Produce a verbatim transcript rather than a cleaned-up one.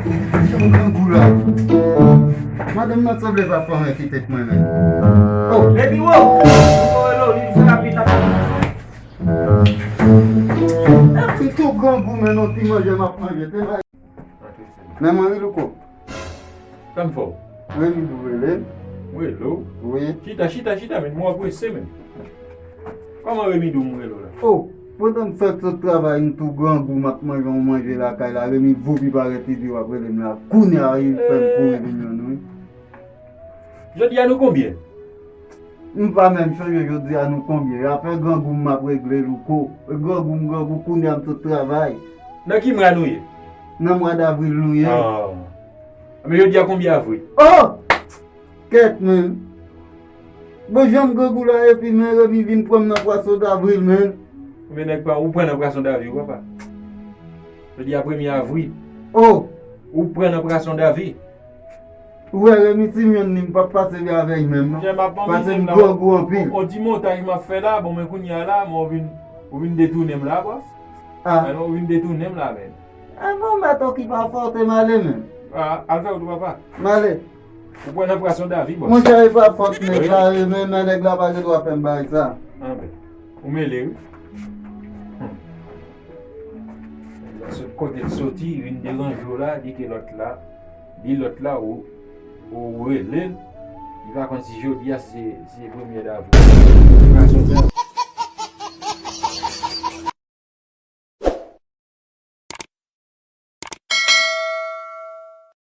Yon grangou la. Madanm nan sanble pa fè anyen kite k mwen menm. Oh. Baby, wo! Ou rele w, li fè rapid la. Epi tou grangou, men non ti manje m ap manje. Te bay. Men mwen wi, Louko. Sa m fè w? Remi Dou rele m. Rele w? Wi. Chita, chita, chita, men mwen prese, men. Kòman Remi Dou m rele w la? Oh, pandan m fèk sot travay, m tou grangou, m ap manje yon manje lakay la, Remi voupi parèt li di w ap rele m la. Kounye a, li fè m kouri vin jwenn ou. Jodi a nou konbyen? M pa menm chonje jodi a nou konbyen. Afè grangou m ap regle, Louko. Grangou m grangou, kounye a m sot travay. Nan ki mwa nou ye? Nan mwa davril nou ye. Ah. Men jodi a konbyen avril? Oh! Kèt menm. Bon, jan m grangou la epi men Remi vin pran m nan pwason davril, menm. Men nèg pa, ou pran nan pwason davril, papa. Jodi a premye avril. Oh! Ou pran nan pwason davril. Ou wè Remi, si m jwenn li, m p ap pase byen avè l menm, non. Paske m grangou anpil. On ti montaj m ap fè la, bon, men kounye a la, men ou vin, ou vin detounen m la, bòs. Ah. Alò, ou vin detounen m la, men. Ah, bon, mèt okipe a fòte m ale menm. Ah, al fè wout ou, papa. M ale. Ou pran nan pwason davril, bòs. Monchè, e pa fòt nèg la, e men, men nèg la pa gen dwa fè m bagay sa. Ah, ben. Ou mele, wi. Hmm. Sot kote l soti, vin deranje w la, di ke lòt la, di lòt la, ou, ou rele l, li pa konn si jodi a se, se premye davril. Li pa sot